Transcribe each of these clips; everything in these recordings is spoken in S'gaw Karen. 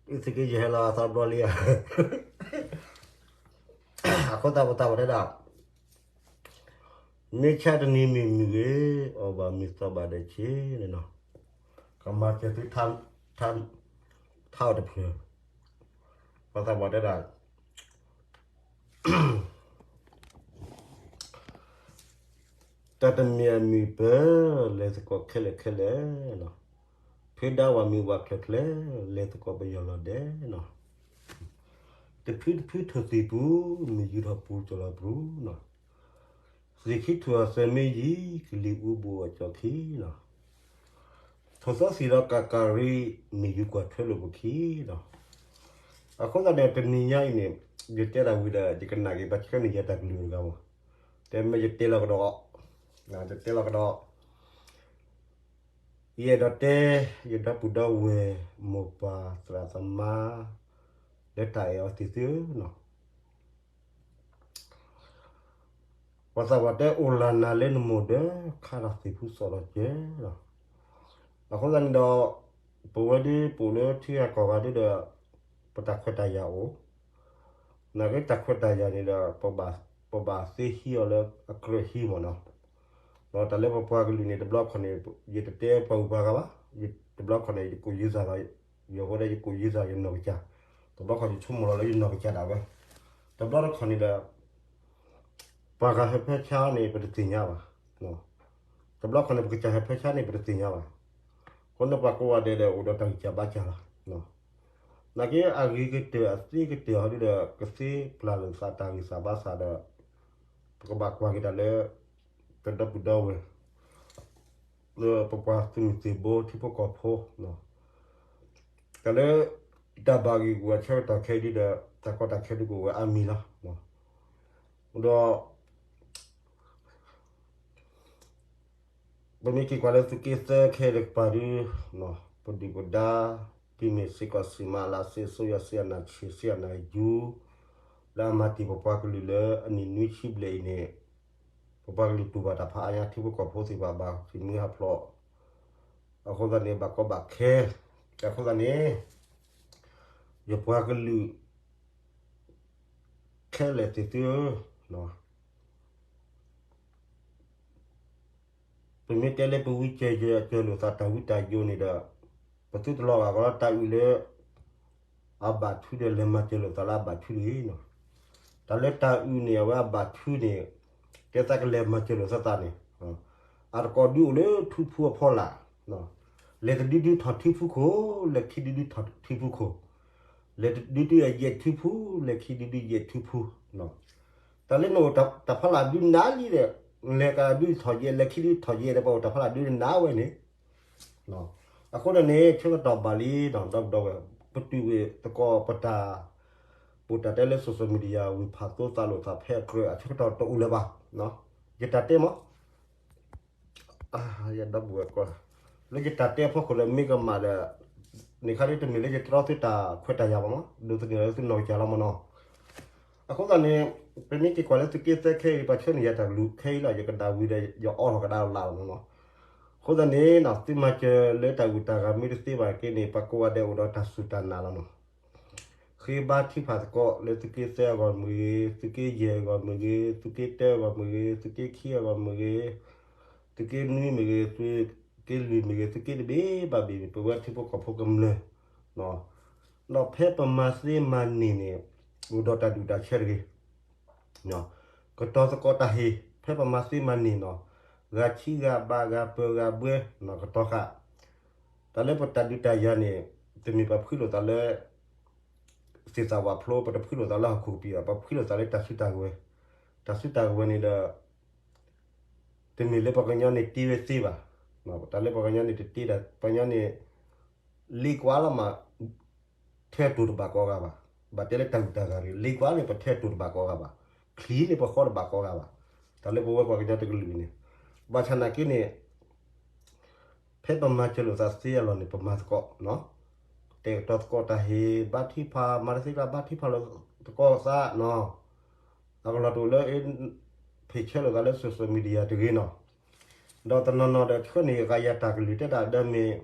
သုးက့ယဲၢ်ဟဲလီၤအသီတဘျီလံဧါ, အဃိသတးပသးပှၢ်တဲဒၣ်, မ့ၢ်ဆါတနံၤမ့ၢ်မုၢ်ဂ့ၤ, အီၣ်ဘၣ်မုၢ်သီဘၣ်ဒီးဆ့န့ၣ်နီၤ, ကမၤစၢၤသု ထါအီၤတဖျၢၣ်, ပသးပှၢ်တဲဒၣ် တၢ်တမံၤအမံၤပၢၢ်, လဲၤသကိးခဲလၢာ်ခဲလၢာ်လီၤ. ဖုဒါဝၤမံၤဝၤချၢၣ်ချၢၣ်, လဲၤသကိးပယီၤလီၤဒဲးလီၤ. တဖုတဖုထိၣ်သံၣ်ပူၤ, မ့ၢ်ယူၤထီၣ်ပူၤကၠီၤလီၤပူၤလီၤ. သ့ၣ်ခံထူၣ်အသၢမ့ၢ်ယံၤ, ကလံၤအူဘူးအကၠီၤခံလီၤ. ထိၣ်သီသံၣ်ဒီးကးကးရံၣ်, မ့ၢ်ယူၤကွၢ်ထွဲလိာ်ပခံလီၤ. အဃိသတးန့ၣ် တနံၤညါအံၤန့ၣ်, ယတဲတၢ်ဝံၤဒီး ယကနၣ်က့ၤဘၣ်ဆၢန့ၣ် ယတၢ်ကလုၢ်တဂၤမး, တဲမ့ၢ်ယတဲလီၤကဒီး, ယတဲလီၤကဒီး, ယအဲၣ်ဒိးတဲ, ယဒီပုၢ်ဒီဝဲၢ်, မိၢ်ပၢ်သရၣ်သမါ, လၢတၢ်အဲၣ်အီၤသ့ၣ်သုဧၢလီၤ. ပှၤသးပှၢ်တဲအိၣ်လၢနၤလၢနမိၢ်ဒီး, ခါထီၣ်သ့ၣ်ဖူစီၣ်လီၤကဲလီၤ. အဃိသတးန့ၣ်ဒီး, ပဝဲဒၣ်ပအိၣ်လၢထံဂၤကီၢ်ဂၤဒၣ်ဒီး, ပတၢ်ခွဲးတၢ်ယာ်အိၣ်, နာ်က့တၢ်ခွဲးတၢ်ယာ်န့ၣ်ဒီး, ပဘၣ်သ့ဟံးအီၤလၢအကြၢးဟံးမ့ၢ်နီၤ. ဒီးတၢ်လၢပပှၤကလုာ်န့ၣ် တဘျီခီန့ၣ်, ယတတဲပှၤဂုၤပှၤဂၤဘၣ်, တဘျီခီန့ၣ် ယကိးယုၢ်သးလီၤ, ယဃိဒီးယကိးယုၢ်သးယနီၢ်ကစၢ်, တဘျီခီယဆိကမိၣ်လီၤလၢယနီၢ်ကစၢ်ဒၣ်ဝဲ, တဘျီတခီန့ၣ်ဒီး ပှၤဂၤဟၢဖၢဆါန့ၣ် ပတသ့ၣ်ညါဘၣ်. တဘျီခီန့ၣ် ပကစၢ်ဟၢဖၢဆါန့ၣ် ပတသ့ၣ်ညါဘၣ်. အဃိန့ၣ်ပှၤကိးဂၤဒဲးဒီး အိၣ်ဒီးတၢ်ဂံၢ်စၢ်ဘါစၢ်လီၤ. နာ်က့အဂ့ၤကတၢၢ်အသ့ကတၢၢ်ဟီဒုဒီး ကသ့ပျၢ်လိာ်သးတၢ်ဂံၢ်စၢ်ဘါစၢ်ဒီး ပကဘၣ်ကွၢ်က့ၤတၢ်လၢ ပဒီပုၢ်ဒီဝဲၢ် လၢပပှၤသုးမုၢ်သံၣ်ဘိထံဖိကီၢ်ဖိ တၢ်လၢ တၢ်ဘၣ်ဂ့ၢ်ကဝဲၤဆၢကတီၢ်ခဲအံၤဒုဒီး တၢ်ကီတၢ်ခဲဒုကဝဲၤအါမံၤလီၤ. ဒီး ပမ့ၢ်က့ၤကွၢ်လၢသုးက့သၢခဲအံၤတကပၤဒု ပဒုၣ်ပဒါ ဒ်မ့ၢ်စ့ၢ်ကီးစံးမၤလၤစ့အစိယၤ စ့အနၢ်ဆံး စ့အနၢ်ယူၤ လၢအမၤတ့ၢ်ပပှၤကလုာ်လၢအနံၣ်နွံဆံဘျဲၣ်အံၤန့ၣ် ပပှၤကလုာ်တူၢ်ဘၣ်တၢ်ဖးအါညါ ထံဖိကီၢ်ဖိသ့ၣ်တဖၣ်ဘၣ်ဃ့ၢ်မှံဟးဖျိး အဃိသတးန့ၣ် ဘၣ်ကီဘၣ်ခဲ အဃိသတးန့ၣ် ယပှၤကလုာ် ခဲလၢာ်သ့ၣ်သုဧၢ, ပမ့ၢ်တဲလၢပဝံစၢၤယၢၤစၢၤလိာ်သးတၢ်ဝံတၢ်ယိာ်န့ၣ်ဒီး ပသုတလီၤဂာ်ကီးလၢတၢ်အုၣ်လၢ အဘၣ်ထုဒီးလဲၤမၤစၢၤလိာ်သးလၢအဘၣ်ထုတဂ့ၤ. တၢ်လၢတၢ်အုၣ်န့ၣ် အဝဲအဘၣ်ထုန့ၣ် တဲသးကလဲၤမၤစၢၤလိာ်သးန့ၣ် အတကိးဒုအိၣ်လၢထူဖူအဖီလာ်, လဲၤတဒုဒုထီၣ်ထံဖူခိၣ်, လဲၤခံဒုဒုထီၣ်ထံဖူခိၣ်, လဲၤတဒုဒုယဲၢ်ထံဖူ, လဲၤခံဒုဒုယဲၢ်ထံဖူ, တၢ်လၢနအိၣ်တၢ်ဖီလာ်ဒုနၤလံဒီး လဲၤကဒုထီၣ်ယဲၢ် လဲၤခံဒုထီၣ်ယဲၢ်ဒီး ပအိၣ်တၢ်ဖီလာ်ဒုနၤဝဲန့ၣ် အဃိန့ၣ် ဆၢကတီၢ်ဘၣ်လံ ဒီပုၢ်ဒီဝဲၢ် ပတုာ်ဝဲသကိးပတၢ် ပတၢ်တဲလၢ social media ဝံၤဖးသိသးလိာ်သးဖဲအကြၢး အဆၢကတီၢ်တအိၣ်လၢၤဘၣ်. ယတၢ်တဲမး ဒီပုၢ်ဝဲၢ်ကိး လၢယတၢ်တဲအဖီခိၣ်ဒီးမ့ၢ်ကမၣ်ဒီး န့ၣ်ခါဒ်တမ့ၢ်လၢယတြီသုတၢ်ခွဲးတၢ်ယာ်ဘၣ်မး ဒိးသန့ၤလၢသုနီၢ်ကစၢ်လီၤမးနီၤ. အဃိသတးန့ၣ် ပမ့ၢ်က့ၤကွၢ်လၢသုးက့သၢခဲအံၤ ပှၤဆှၢန့ၢ်ယၤတၢ်ကလုၢ်ခဲအံၤလီၤ ယကဒၣ်ဝံၤဒီးယအီထီၣ်ကဒါလၢ်လီၤမးနီၤ. အဃိသတးန့ၣ် သုမၤစၢၤလၢတၢ်ဂုၤတၢ်ဂၤမ့ၢ်တသ့ဘၣ်က့န့ၣ် ပှၤကိးဂၤဒဲးအိၣ်ဒီးတၢ်စူၢ်တၢ်နာ်လီၤနီၤ. ဃ့ဘါထုကဖၣ်သကိးလၢသုးက့သၢအဂီၢ်မ့ၢ်ဂ့ၤ, သုးက့ယဲၢ်အဂီၢ်မ့ၢ်ဂ့ၤ, သုးက့တၢအဂီၢ်မ့ၢ်ဂ့ၤ, သုးက့ခံအဂီၢ်မ့ၢ်ဂ့ၤ, သုးက့နွံမ့ၢ်ဂ့ၤ, သုးက့လွံၢ်မ့ၢ်ဂ့ၤ, သုးက့တဘ့ၣ်ဘၣ်ဘ့ၣ် ပဝဲထံဖိကီၢ်ဖိကမျၢၢ် ဒီးဖဲပမၤသ့မၤန့ၢ်န့ၣ် အိၣ်ဒီးတၢ်ဒူၣ်တၢ်ဆၢတဂ့ၤ ကတီၤသကိးတၢ်ဟ့ၣ် ဖဲပမၤသ့မၤန့ၢ်နီၤ, ဂၤဆံဂၤဘါဂၤပၢၤဂၤဘှဲနီၤ ကတီၤဃာ် တၢ်လၢပတၢ်ဒုးတၢ်ယၤန့ၣ် တမ့ၢ်ပဖှံလိာ်သးလၢ သ့ၣ်သၣ်ဝးဖျိ ပတဖှံလိာ်သးလၢဟီၣ်ခိၣ်ကပံာ်ဘၣ် ပဖှံလိာ်သးလၢတၢ်စုတၢ်ကဝဲၤ, တၢ်စုတၢ်ကဝဲၤန့ၣ်ဒီး တမ့ၢ်လၢပှၤကညီန့ၣ်တ့ဝဲသ့ဘၣ်, တၢ်လၢပှၤကညီန့ၣ်တတ့ဒီး ပှၤကညီန့ၣ် လ့ကွၢ်လီၤမး ထဲတိၤတဘၣ်ကိးဂၤဘၣ်, ဘၣ်တဲလၢတၢ်ဂုၤတၢ်ဂၤတဂ့ၤ လ့ကွၢ်န့ၣ် ပထဲတိၤတဘၣ်ကိးဂၤဘၣ်, ချံန့ၣ် ပဃီတဘၣ်ကိးဂၤဘၣ်, တၢ်လၢပဝဲပှၤကညီတကလုာ်န့ၣ်, ဘၣ်ဆၣ်နာ်က့န့ၣ် ဖဲပမၤစၢၤလိာ်သးသ့အလီၢ်န့ၣ် ပမၤသကိး, တဲာ်ကတီၤသကိးတၢ်ဟ့ၣ် ဘါထုကဖၣ် မၤတသ့ကျါဘါထုကဖၣ်လိာ်သကိးသးနီၤ, အကလီၤတိာ်လၢ ဖ့ၣ်ဆၢလိာ်သးလၢ social media တဂ့ၤနီၤ, ဒီးတနီၤနီၤဒီးဆှၢန့ၢ်ဂၤယၤတၢ်ကလုၢ်တဲဒၣ်ဒီးမ့ၢ်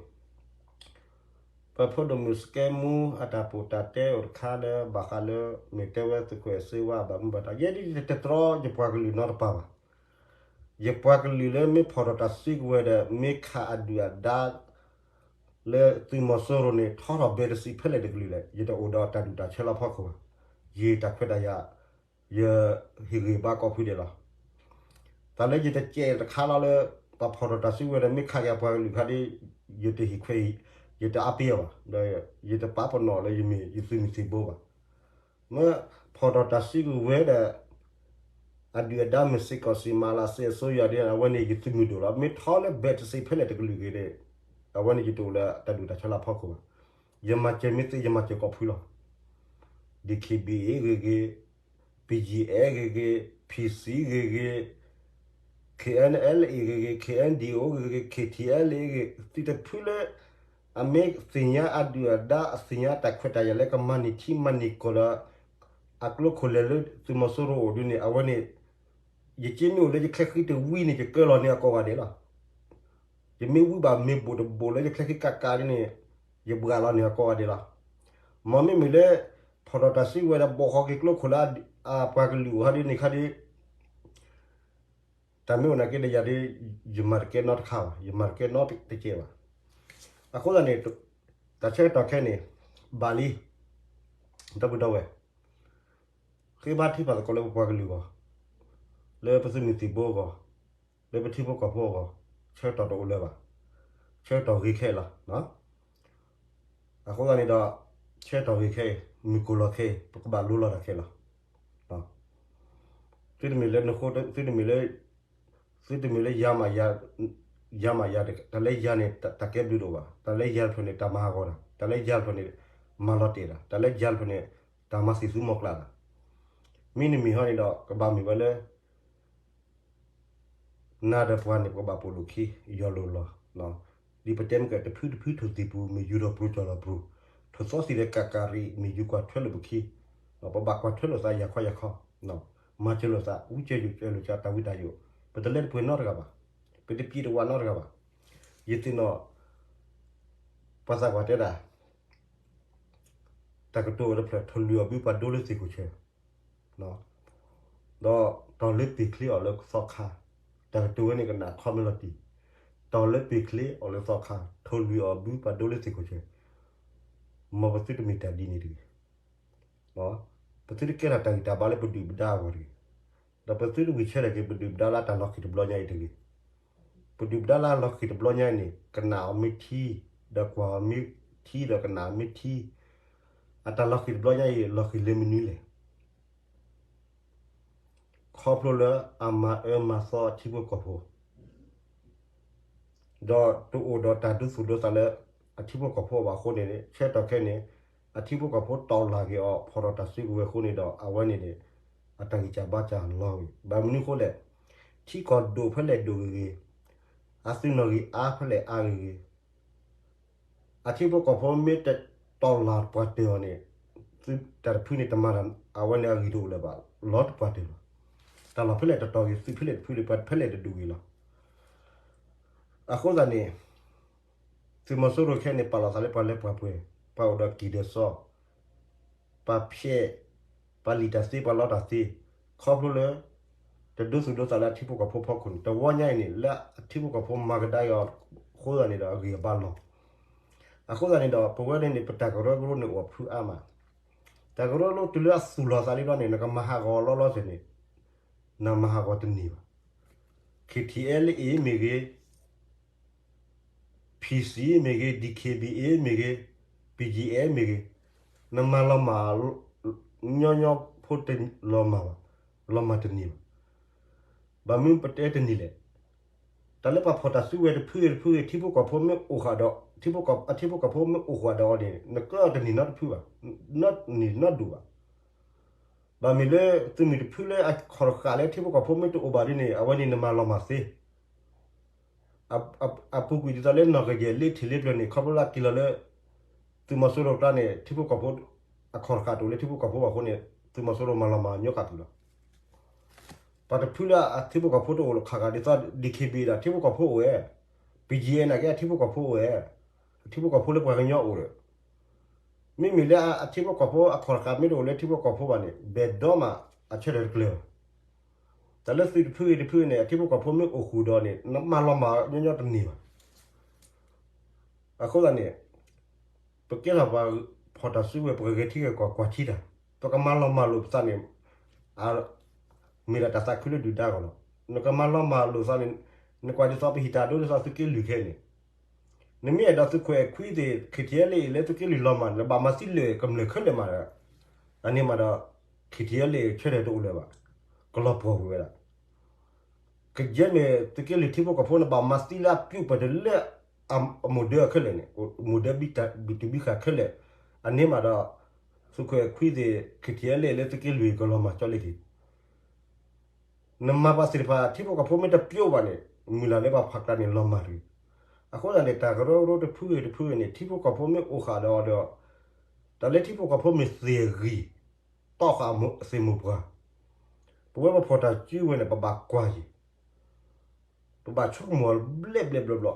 ပဖိဒိၣ်မုၣ်စကဲမူအတၢ်ပူၤတၢ်တဲအိၣ်တခါလၢ ဘၣ်ဃးလၢ မ့ၢ်တဲဝဲသုးခိၣ်အဲၣ်စ့ဝါဘၣ်မူဘၣ်ဒါ ယဲဒ်တတြီယပှၤကလုာ်နီတပၤဘၣ်. ယပှၤကလုာ်လၢမ့ၢ်ဖီၣ်ထီၣ်တၢ်စုကဝဲၤဒီး မ့ၢ်ခးအဒုၣ်အဒါ လၢသုးမီၤစိရိၤန့ၣ် ထီထီၣ်ဘဲတစံးဖဲလဲၣ်တကလုာ်လဲၣ် ယတအိၣ်ဒီးတၢ်ဒုၣ်တၢ်ဆၢလၢဖီခိၣ်ဘၣ်. ယတၢ်ခွဲးတၢ်ယာ် ယဟ့ၣ်ဂံၢ်ဘါကိးဖုဒဲးလီၤ. တၢ်လၢယတကဲတခါလီၤလၢ ပှၤဖီၣ်ထီၣ်တၢ်စုကဝဲၤဒီး မ့ၢ်ခးက့ၤအပှၤကလုာ်ခါဒ် ယတဟ့ၣ်ခွဲး ယတအါပ့ၤအီၤဘၣ် ဒီးယတပာ်ပနီၣ်လၢယမ့ၢ်ယသုးမုၢ်သံၣ်ဘိဘၣ်. မ့ၢ်ဖီၣ်ထီၣ်တၢ်စုကဝဲၤဒီး အဒုၣ်အဒါမ့ၢ်စ့ၢ်ကီးစံးမၤလၤစ့အစိယၤဒ် အဝဲန့ၣ်ယသုးမုၢ်ဒိၣ်လီၤ. မ့ၢ်ထီလၢဘဲတစံးဖဲလဲၣ်တကလုာ်ဂ့ၤန့ၣ် အဝဲန့ၣ်ယတအိၣ်လၢတၢ်ဒုၣ်တၢ်ဆၢလၢဖီခိၣ်ဘၣ်. ယမၤစၢၤမ့ၢ်သ့ယမၤစၢၤကိးဖုလီၤ. ဒီး ခ့ဘံၣ်အ့ၣ် ဂ့ၤဂ့ၤ, ပံၣ်ယံၣ်အဲၣ် ဂ့ၤဂ့ၤ, ဖံၣ်စံ ဂ့ၤဂ့ၤ, ခ့ၣ်အဲၣ်လ်အ့ၣ် ဂ့ၤဂ့ၤ, ခ့ၣ်အဲၣ်ဒံၣ်အိၣ် ဂ့ၤဂ့ၤ, ခ့ၣ်ထံၣ်အဲၣ်လ်အ့ၣ် ဂ့ၤ, သုးတဖုလၢ အမ့ၢ်သ့ၣ်ညါအဒုၣ်အဒါ အသ့ၣ်ညါတၢ်ခွဲးတၢ်ယာ်လၢကမၤန့ၢ်ထံမၤန့ၢ်ကီၢ်ဒီး အကျိခိၣ်လဲၤလၢသုးမီၤစိရိၤအိၣ်ဒ်န့ၣ် အဝဲန့ၣ် ယက့မ့ၢ်အိၣ်လၢယချဲဃံတဝံန့ၣ် ယကၢလီၤန့ၢ်အကိးဂၤဒဲးလီၤ. ယမ့ၢ်ဝံဘၣ်မ့ၢ်ဘိၣ်တဘိၣ်လၢယချဲဃံကးကးဒ်န့ၣ် ယဘှၣ်လီၤန့ၢ်အကိးဂၤဒဲးလီၤ. မ်မ့မ့ၢ်လၢ ဖီၣ်ထီၣ်တၢ်စုကဝဲၤဒီး ဘိးဃီက့ၤကျိခိၣ်လၢအပှၤကလုာ်အိၣ်ခါဒ်န့ၣ်ခါဒ် တၢ်မ့ၢ်အိၣ်နာ်က့ဒီးယၤဒ် ယမၤတကဲနီတခါဘၣ်, ယမၤတကဲနီတကဲဘၣ်. အဃိသတးန့ၣ် တၢ်ဆၢကတီၢ်ခဲအံၤန့ၣ် ဘၣ်လံ, ဒီပုၢ်ဒီဝဲၢ်, ဃ့ဘါထုကဖၣ်သကိးလၢပပှၤကလုာ်အဂီၢ်, လၢပသုးမုၢ်သံၣ်ဘိအဂီၢ်, လၢပထံဖိကီၢ်ဖိအဂီၢ်, ဆၢကတီၢ်တအိၣ်လၢၤဘၣ်, ဆၢကတီၢ်ဂ့ၤခဲအံၤလီၤ. အဃိသတးန့ၣ်ဒီး ဆၢကတီၢ်ဂ့ၤခဲအံၤ မုၢ်ကိၢ်လီၤခဲအံၤ ပကဘၣ်လိလီၤတၢ်ခဲလီၤ. သုတမ့ၢ်လၢနဃိ, သုတမ့ၢ်လၢ, သုတမ့ၢ်လၢယၤမးယၤ, ယၤမးယၤ, တၢ်လၢယၤန့ၣ် တၢ်ကဲဘျုးတအိၣ်ဘၣ်, တၢ်လၢယၤတဖျၢၣ်န့ၣ် တၢ်မၤဟးဂီၤတၢ်, တၢ်လၢယၤတဖျၢၣ်န့ၣ် မၤလီၤတဲာ်တၢ်, တၢ်လၢယၤတဖျၢၣ်န့ၣ် တၢ်မၤသံၣ်သူမီၤကျၢ်တၢ်, မ့တမ့ၢ်ဟီန့ၣ်ဒီး ကဘၣ်မ့ၢ်ဝဲလၢ နၤဒီးပှၤန့ၣ် ပကဘၣ်ပိာ်လိာ်ခံ, ယီၤလိာ်လီၤ. ဒ်ပတဲမ့ၢ်က တဖုတဖုထိၣ်သံၣ်ပူၤ မ့ၢ်ယူၤထီၣ်ပျိၤကၠီၣ်လီၤပျိၤ, ထိၣ်သီသံၣ်ဒီးကးကးရံၣ် မ့ၢ်ယူၤကွၢ်ထွဲလိာ်ပခံ, ပဘၣ်ကွၢ်ထွဲလိာ်သးယၤခီယၤခီ, မၤစၢၤလိာ်သး ဝံစၢၤယိးစၢၤလိာ်သးတၢ်ဝံတၢ်ယိး, ပတလဲၤတပှဲၤနီတဂၤဘၣ်, ပတပျံၤတဝးနီတဂၤဘၣ်. ယသ့ၣ်နီၣ် ပှၤသးပှၢ်တဲဒၣ် တၢ်ကတိၤဝဲတဖျၢၣ် ထိၣ်လွံၢ်အီၣ်ဘုပှၤဒိလၢသ့ၣ်ခိၣ်ဆၢ, ဒီးတီၤလၢပ့ၤချ့အီၤလၢသီခါ, တၢ်ကတိၤဝဲန့ၣ်ကနၣ်ခီမ့ၢ်လီၤတံၢ်, တီၤလၢပ့ၤချ့အီၤလၢသီခါ, ထိၣ်လွံၢ်အီၣ်ဘုပှၤဒိလၢသ့ၣ်ခိၣ်ဆၢ, မ်ပသုတမ့ၢ်တၢ်ဒ်န့ၣ်တဂ့ၤ, ပသုတကဲထီၣ်တၢ်ဂံၢ်တၢ်ဘါလၢပဒုၣ်ပဒါအဂီၢ်တဂ့ၤ, ဒီးပသုတဝံၤဆဲးထီၣ်က့ၤပဒုၣ်ပဒါလၢတၢ်လီၤဃံၤတဘျီညါအံၤတဂ့ၤ. ပဒုၣ်ပဒါလၢလီၤဃံၤတဘျီညါအံၤန့ၣ် ကနၣ်အီၤမ့ၢ်ထံ, ဒီးကွၢ်အီၤမ့ၢ်ထံ ဒီးကနၣ်အီၤမ့ၢ်ထံ, အတၢ်လီၤဃံၤတဘျီညါအံၤ လီၤဃံၤလၢမနုၤလဲၣ်. ခီဖျိလၢအမၤအၢမၤသီအထံဖိကီၢ်ဖိ ဒီးတအိၣ်ဒီးတၢ်ဒိသူၣ်ဒိသးလၢအထံဖိကီၢ်ဖိဘၣ်အဃိန့ၣ် ဆၢကတီၢ်ခဲအံၤန့ၣ် အထံဖိကီၢ်ဖိတီၢ်လၢ်က့ၤအီၤ ဖီၣ်ထီၣ်တၢ်စုကဝဲၤအဃိန့ၣ်ဒီး အဝဲန့ၣ်န့ၣ် အတၢ်ဂံၢ်စၢ်ဘါစၢ်လီၤဂ့ၤ ဘၣ်မနုၤအဃိလဲၣ်, ထံကီၢ်ဒိၣ်ဖဲလဲၣ်ဒိၣ်ဂ့ၤဂ့ၤ, အသုးနီၣ်ဂံၢ်အါဖဲလဲၣ်အါဂ့ၤဂ့ၤ အထံဖိကီၢ်ဖိမ့ၢ်တတီၢ်လၢ်တပှၢ်တၢၢ်အီၤန့ၣ် တၢ်တဖုန့ၣ်တမၤတၢ် အဝဲန့ၣ်အဂံၢ်တအိၣ်လၢၤဘၣ် လီၤတပှၢ်တၢၢ်လီၤ. တၢ်လီၢ်ဖဲလဲၣ်တတီၢ်ဂ့ၤ သုးဖဲလဲၣ်တဖုဂ့ၤ ပှၤဖဲလဲၣ်တဒိၣ်ဂ့ၤလီၤ. အဃိသတးန့ၣ် သုးမီၤစိရိၤခဲအံၤန့ၣ် ပာ်လီၤသးလၢပှၤလၢပှၤပှဲၤ ပှၤအိၣ်ဒီးကံၢ်ဒီးစီ ပှၤဖျဲး ပှၤလံၣ်တၢ်သ့ ပှၤလီတၢ်သ့ ခီဖျိလၢ တဒိသူၣ်ဒိသးလၢအထံဖိကီၢ်ဖိဖီခိၣ်န့ၣ် တဝီညါအံၤန့ၣ် လၢအထံဖိကီၢ်ဖိမၤကဒါအီၤအဃိသတးန့ၣ်ဒီးအဂံၢ်အဘါလီၤ. အဃိသတးန့ၣ်ဒီး ပဝဲန့ၣ်န့ၣ် ပတၢ်ကရၢကရိန့ၣ်အိၣ်ဖုအါမး, တၢ်ကရၢကရိတုၤလၢအသူၣ်လီၤသးလံဘျီန့ၣ် နကမၤဟးဂီၤလီၤလီၤဆဲးန့ၣ် နမၤဟးဂီၤတန့ၢ်ဘၣ်. ခ့ၣ်ထံၣ်အဲၣ် လၢအ့ၣ် မ့ၢ်ဂ့ၤ ဖံၣ်စံၣ် မ့ၢ်ဂ့ၤ ဒံၣ်ခ့ၣ်ဘံၣ်အ့ၣ် မ့ၢ်ဂ့ၤ ပံၣ်ယံၣ်အဲၣ် မ့ၢ်ဂ့ၤ နမၤလီၤမၢ် ညီညီဖိတလီၤမၢ်ဘၣ်, လီၤမၢ်တန့ၢ်ဘၣ်. ဘၣ်မနုၤပတဲတန့ၢ်လဲၣ်. တၢ်လၢပှၤဖီၣ်တၢ်စုကဝဲၤတဖုဂ့ၤတဖုဂ့ၤ ထံဖိကီၢ်ဖိမ့ၢ်အိၣ်ဃာ်ဒီး ထံဖိကီၢ်ဖိမ့ၢ်အိၣ်ဃာ်ဒီးအီၤန့ၣ် နကၢအီၤတန့ၢ်နီတဖုဘၣ်, န့ၢ်နီဒူၣ်ဘၣ်. ဘၣ်မ့ၢ်လၢသုးမုၢ်တဖုလၢအခီၣ်တဃာ်လၢထံဖိကီၢ်ဖိမ့ၢ်တအိၣ်ဘၣ်ဒ်န့ၣ် အဝဲန့ၣ်နမၤလီၤမၢ်သ့ အပူၤကွံာ်ဒ်သိးလၢနီၢ်ကယဲၢ်လ့ထံၣ်လ့ပျၢၤန့ၣ် ခီဖျိလၢအက့ၤလီၤလၢ သုးမီၤစိရိၤကျါန့ၣ် ထံဖိကီၢ်ဖိ အခီၣ်တဃာ်တအိၣ်လၢထံဖိကီၢ်ဖိဘၣ်အဃိန့ၣ် သုးမီၤစိရိၤမၤလီၤမၢ်ညီဃာ်ကွံာ်လီၤ. ပှၤတဖုလၢအထံဖိကီၢ်ဖိတအိၣ်လၢခးဂာ်ဒ်သိး ဒံၣ်ခ့ၣ်ဘံၣ်ဒီးထံဖိကီၢ်ဖိအိၣ်ဝဲ, ပံၣ်ယံၣ်အဲၣ် နာ်က့အထံဖိကီၢ်ဖိအိၣ်ဝဲ, အထံဖိကီၢ်ဖိလၢပှၤကညီအိၣ်ဒီး မ့မ့ၢ်လၢအထံဖိကီၢ်ဖိအခီၣ်တဃာ်မ့ၢ်တအိၣ်လၢထံဖိကီၢ်ဖိဘၣ်န့ၣ် ဘဲၣ်ဒီမးအဆၢထၢၣ်တကျၢၤဘၣ်. တၢ်လၢသုးတဖုဂ့ၤတဖုဂ့ၤန့ၣ် အထံဖိကီၢ်ဖိမ့ၢ်အိၣ်ဃုာ်ဒီးန့ၣ် နမၤလီၤမၢ်ညီညီတန့ၢ်ဘၣ်. အဃိသတးန့ၣ် ပကဲထီၣ်ပှၤဖီၣ်တၢ်စုကဝဲၤ ပကဂဲၤထံဂဲၤကီၢ်ကွၢ်ထံတၢ်, ပကမၤလီၤမၢ်လိာ်ပသးန့ၣ် မ့ၢ်ဒၣ်တၢ်သးခုလၢဒုၣ်ဒါအဂီၢ်လီၤ. နကမၤလီၤမၢ်လိာ်သးန့ၣ် နကွၢ်ဒ်သိးပဟံးတၢ်ဒိဒ်သိးသုးက့လွံၢ်ခဲအံၤန့ၣ် နမ့ၢ်အဲၣ်ဒိးသုးခိၣ်အဲၣ်ခွံသ့ၣ် ခံထံၣ်အဲလ့ၣ်အံၤ လၢသုးက့လွံၢ်လီၤမၢ်န့ၣ် နဘၣ်မၤသံလၢာ်ကမျၢၢ်ခဲလၢာ်မးဒီး အန့ၣ်မးဒီး ခံထံၣ်အဲလ့ၣ်အံၤဆၢထၢၣ်တအိၣ်လၢၤဘၣ်, ကလီၤပှီၢ်ကွံာ်ဝဲဒၣ်. ကယဲၢ်မ့ၢ်သုးက့လွံၢ်ထံဖိကီၢ်ဖိ နဘၣ်မၤသံလၢအပျူၢ်ပှဲၤတလၢ အမိၢ်ဒၢခဲလၢာ်န့ၣ် မိၢ်ဒၢဘံၣ်တူၢ်ဘံၣ်ဃာ်ခဲလၢာ်, အန့ၣ်မးဒီး သုးခိၣ်အဲၣ်ခွံသ့ၣ် ခံထံၣ်အဲလ့ၣ်လၢသုးက့လွံၢ်ကလီၤမၢ်ကၠီလ့က့ၤ နမၤပှၤသ့ၣ်တဖၣ် ထံဖိကီၢ်ဖိမ့ၢ်တပျိဘၣ်န့ၣ် မုၢ်လၢ်လၢပှၤဖးကျါန့ၣ်လီၤမၢ်တဂ့ၤ. အဃိသတးန့ၣ် တၢ်ကရၢကရိတဖုဂ့ၤတဖုဂ့ၤန့ၣ် ထံဖိကီၢ်ဖိမ့ၢ်အိၣ်ဃာ်ဒီးအီၤဒီး တၢ်လၢထံဖိကီၢ်ဖိမ့ၢ်သ့ၣ်အဂံၢ် တီၣ်ဃာ်အသ့ၣ်မိၢ်ပှၢ်, ပဝဲပဖီၣ်တၢ်စုကဝဲၤန့ၣ် ပဘၣ်ကွၢ်က့ၤ ပဘၣ်ဆိကမိၣ်ဘျဲၣ်ဘျဲၣ်ဘျီဘျီ,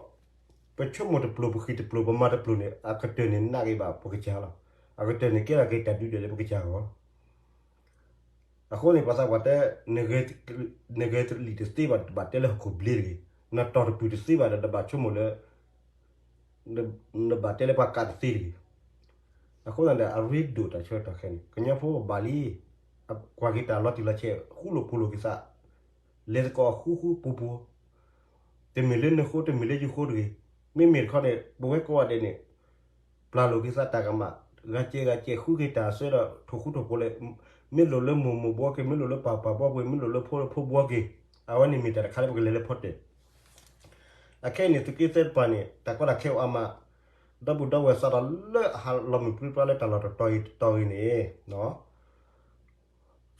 ပဆိကမိၣ်တပျိၤ ပဃ့ၢ်တပျိၤ ပမၤတပျိၤန့ၣ် အကတၢၢ်န့ၣ်နာ်က့ၤဘၣ်ပကစၢ်လီၤ. အကတၢၢ်န့ၣ်ကဲထီၣ်က့ၤတၢ်ဒုးဒွဲၣ်လၢပကစၢ်အဂီၢ်လီၤ. အဃိန့ၣ် ပှၤသးပှၢ်တဲ နဂဲၤတလံာ်တသ့ဘၣ်ဒီး တဘၣ်တဲလၢဟီၣ်ခိၣ်ဘျ့တဂ့ၤ, နတီၢ်တပုၢ်တသ့ဘၣ်ဒီး တဘၣ်ဆိကမိၣ်လၢ နဘၣ်တဲလၢပှၤကးတသ့တဂ့ၤ. အဃိသတးန့ၣ် အရ့ဒိၣ်တၢ်ဆၢကတီၢ်ခဲအံၤန့ၣ် ကညီဖိဘၣ်လံ, ကွၢ်က့ၤတၢ်လီၤတံၢ်လီၤဆဲး ဃူလိာ်ဖိးလိာ်က့ၤသး, လဲၤသကိးဃူဃူပူၤပူၤ, တမ့ၢ်လၢနဃိတမ့ၢ်လၢယဃိတဂ့ၤ. မ့မ့ၢ်တခီန့ၣ် ပဝဲကိးဂၤဒဲးန့ၣ် ပျၢ်လိာ်က့ၤသးတၢ်ကမၣ် ဂၤစဲးဂၤစဲး ဃုက့ၤတၢ်အစၢဒီး ထိၣ်ဃူထိၣ်ဖိးလဲၣ်, မ့ၢ်လိၣ်လၢမိၢ်မိၢ်ဘှီက့ၤ မ့ၢ်လိၣ်လၢပၢ်ပၢ်ဘှီက့ၤ မ့ၢ်လိၣ်လၢဖိဖိဘှီက့ၤ, အဝဲန့ၣ်မ့ၢ်တၢ်တခါလၢပကလဲၤလၢဖီတဲာ် အခဲအံၤန့ၣ် သုးက့သၢတပၤန့ၣ် တၢ်ကီတၢ်ခဲအိၣ်အါမး, ဒီပုၢ်ဒီဝဲၢ်စးထီၣ်လၢအဟးလီၤမုၢ်ပြံပြါလၢတၢ်လီၢ်တတီၤဂ့ၤတတီၤဂ့ၤန့ၣ်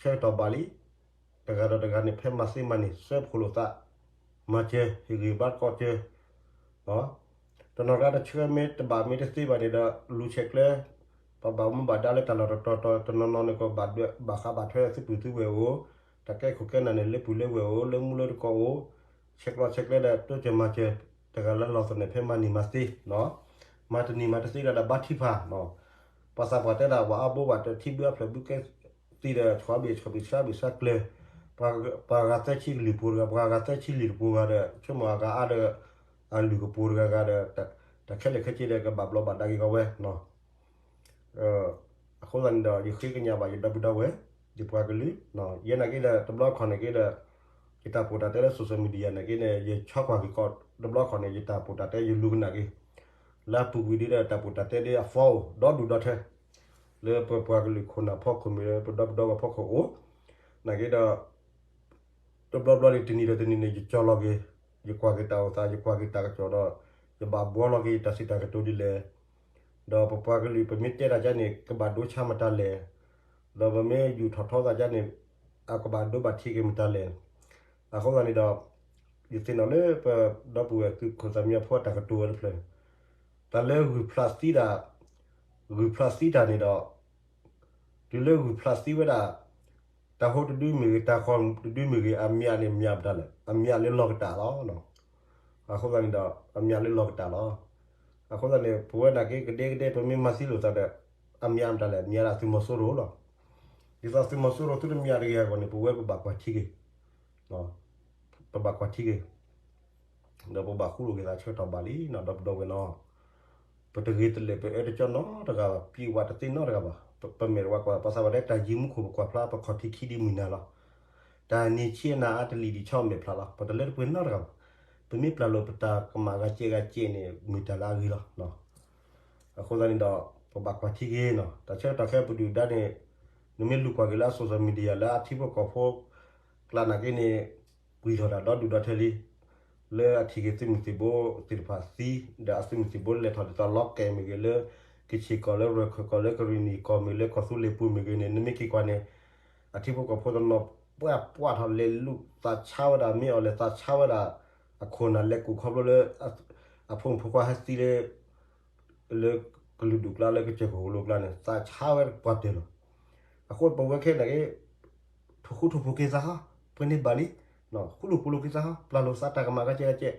ဆၢကတီၢ်ဘၣ်လံ. တဂၤဒီးတဂၤန့ၣ် ဖဲမၤသ့မၤန့ၢ် စၢဖှိၣ်လိာ်သး, မၤစၢၤ ဟ့ၣ်ဂံၢ်ဘါသကိးစၢၤ တနီၤကျါတဆှၢမ့ၢ်တဘၣ်မ့ၢ်တသ့ဘၣ်န့ၣ်ဒီး လူၤဆဲးကျၢ ပဘၣ်မူဘၣ်ဒါလၢတၢ်လီၢ်တတီၤတီၤ တနီၤနီၤန့ၣ် ကဘၣ်ဘၣ်ဃးဘၣ်ထွဲသုးပုၢ်သုးဝဲၢ်အိၣ်, တၢ်ကဲခိၣ်ကဲနၢ်န့ၣ် လၢပုၢ်လၢဝဲၢ်အိၣ် လၢမူလၢတကိးအိၣ်, ဆဲးကျိးဆဲးကျၢဒီး တိစၢၤမၤစၢၤ တဂၤလၢလီၢ်သနၢၣ်ဖဲမၤန့ၢ်မၤသ့, မၤတန့ၢ်မၤတသ့ဒီး ဒီးဘါထုကဖၣ် ပှၤသးပှၢ်တဲဒၣ် ဝဲအါဘိဘၣ်တထံဘုအဖျၢၣ်ဘုကဲသံဒီး ဆီဘ့ၣ်ဆီဘ့ၣ်ဆှါဘ့ၣ်ဆှါကျၢၤ, ပှၤဂၤသၢဆံကလုာ်ပူၤတဂၤ ပှၤဂၤသၢဆံလံာ်တပူၤဂၤဒီး ဆိကမိၣ်အဂၤအါဒီး အလုၢ်ကပူၤတဂၤဂၤဒီး တၢ်ခဲလၢာ်ခဲဆ့ဒီး ကဘၣ်ဘျီဘၣ်ဒါက့ၤကီးဝဲ အဃိသတးန့ၣ်ဒီး ယဃ့ကညးဘၣ်ယဒီပုၢ်ဒီဝဲၢ် ယပှၤကလုာ်, ယဲနာ်က့ဒီး တဘျီခီၣ်န့ၣ်က့ဒီး ယတၢ်ပီးတၢ်တဲလၢ social media နာ်က့န့ၣ် ယဆီကွၢ်က့ၤကီး တဘျီခီၣ်န့ၣ် ယတၢ်ပီးတၢ်တဲယလူၤကနၣ်က့ၤ, လၢအပူၤကွံာ်ဒ်ဒီး တၢ်ပီးတၢ်တဲဒ်အ form အိၣ် ဒီဒူၣ်ဒီထၢ လၢပပှၤကလုာ်ခိၣ်နၢ်ဖီခိၣ်မ့ၢ်လၢ ပဒီပုၢ်ဒီဝဲၢ်ဖီခိၣ်အိၣ်, နာ်က့ဒီး တဘျီဘျီန့ၣ် တနံၤဒီးတနံၤန့ၣ် ယကၠီလီၤက့ၤ, ယကွၢ်က့ၤတၢ်အိၣ်သး ယကွၢ်က့ၤတၢ်ကစီၣ်ဒီး ယဘၣ်ဘှီလီၤက့ၤယတၢ်စံးတၢ်ကတိၤဒ်လဲၣ်, ဒီးပပှၤကလုာ် ပမ့ၢ်တဲတၢ်ကါန့ၣ် ကဘၣ်ဒိဆါမတၤလဲၣ်, ဒီးပမ့ၢ်ယူာ်ထီၣ်ထီသးကါန့ၣ် အကဘၣ်ဒိဘၣ်ထံးက့ၤမတၤလဲၣ်. အဃိသတးန့ၣ်ဒီး ယသ့ၣ်နီၣ်လၢပဒီပုၢ်ဝဲၢ်သုးခိၣ်သးမံအဖိအတၢ်ကတိၤဝဲတဖျၢၣ်, တၢ်လၢဂုၢ်ဖျးသံတၢ်, ဂုၢ်ဖျးသံတၢ်န့ၣ်ဒီး တုၤလၢဂုၢ်ဖျးသံဝဲဒၣ် တၢ်ဟိတဒုမ့ၢ်ဂ့ၤ တၢ်ဃီတဒုမ့ၢ်ဂ့ၤ အမျးန့ၣ်မျးမတၤလဲၣ်, အမျးလၢလီၤကတၢ်လီၤ. အဃိသတးန့ၣ်ဒီး အမျးလၢလီၤကတၢ်လီၤ. အဃိသတးန့ၣ် ပဝဲနာ်က့ကဒဲကဒဲ ပမ့ၢ်မၤသံလိာ်သးဒီး အမျးမတၤလဲၣ်, မျးဒၣ်သုးမီၤစိရိၤလီၤ. ဒ်သိးသုးမီၤစိရိၤသုတမျးတဂ့ၤအဂီၢ်န့ၣ် ပဝဲပဘၣ်ကွၢ်ထံက့ၤ, ပဘၣ်ကွၢ်ထံက့ၤ ဒီးပဘၣ်ဃူလိာ်က့ၤသးဆၢကတီၢ်ဘၣ်လံနီၤ ဒီပုၢ်ဒီဝဲၢ်နီၤ. ပတဂ့ၤတလၢာ် ပအၢတကၠီနီတဂၤဘၣ်, ပျံၤဝဲတသ့နီတဂၤဘၣ်. ပမဲာ်တဝါကွၢ် ပှၤသးပှၢ်တဲ တၢ်ယံၤမူခိၣ် ပကွၢ်ဖျါ ပခီၣ်ထံးခံဒံးမုၢ်နၤလီၤ. တၢ်နံၤဆံးနၤအါ တလံၤဒံးဆီမဲာ်ဖျါလီၤ. ပတလၢတပှဲၤနီတဂၤဘၣ်. ပမ့ၢ်ပျၢ်လိာ်ပတၢ်ကမၣ်ဂၤစဲးဂၤစဲးန့ၣ် မ့ၢ်တၢ်လၢအဂ့ၤလီၤ. အဃိသတးန့ၣ်ဒီး ပဘၣ်ကွၢ်ထံက့ၤနီၤ. တၢ်ဆၢကတီၢ်ခဲအံၤပဒုၣ်ဒါန့ၣ် နမ့ၢ်လူၤကွၢ်က့ၤလၢအ social media လၢအထံဖိကီၢ်ဖိကျါနာ်က့န့ၣ် ပှံၤထီၣ်တၢ်ဒီဒူၣ်ဒီထၢလံ လၢအထံၣ်က့ၤသုးမုၢ်သံၣ်ဘိသ့ၣ်တဖၣ်သံ ဒီးအသုးမုၢ်သံၣ်ဘိလဲၤထီၣ်ဒ်သိးလီၤကဲမ့ၢ်ဂ့ၤ လၢကဆ့ၣ်ကီၢ် လၢရၢၢ်ခၢၣ်ကီၢ် လၢကရံၣ်နံၣ်ကီၢ်မ့ၢ်ဂ့ၤ လၢကီၢ်သူလ့ၤပူၤမ့ၢ်ဂ့ၤန့ၣ် နမ့ၢ်က့ၤကွၢ်န့ၣ် အထံဖိကီၢ်ဖိတနီၤပှၢ်ပှၢ်ထီၣ်လဲၤလူၤသးဆါဝဲဒၣ် မ့ၢ်အီၤလဲၤသးဆါဝဲဒၣ် အခိၣ်နၢ်လဲၤကူၣ်ခီဖျိလၢ အဖိမုၣ်ဖိခွါဟဲသံလၢ လၢကလုာ်ဒူၣ်ကျါ လၢကစၢၢ်ကဟိၣ်လိကျါန့ၣ် သးဆါဝဲပှၤတၢၢ်လီၤ. အဃိပဝဲခဲအံၤနာ်က့ ထိၣ်ဃူထိၣ်ဖိးက့ၤသးဟီ ပှဲၤန့ၢ်ဘၣ်လံ, ဃူလိာ်ဖိးလိာ်က့ၤသးဟီ ပျၢ်လိာ်သးတၢ်ကမၣ်ဂၤကဲဂၤကဲ,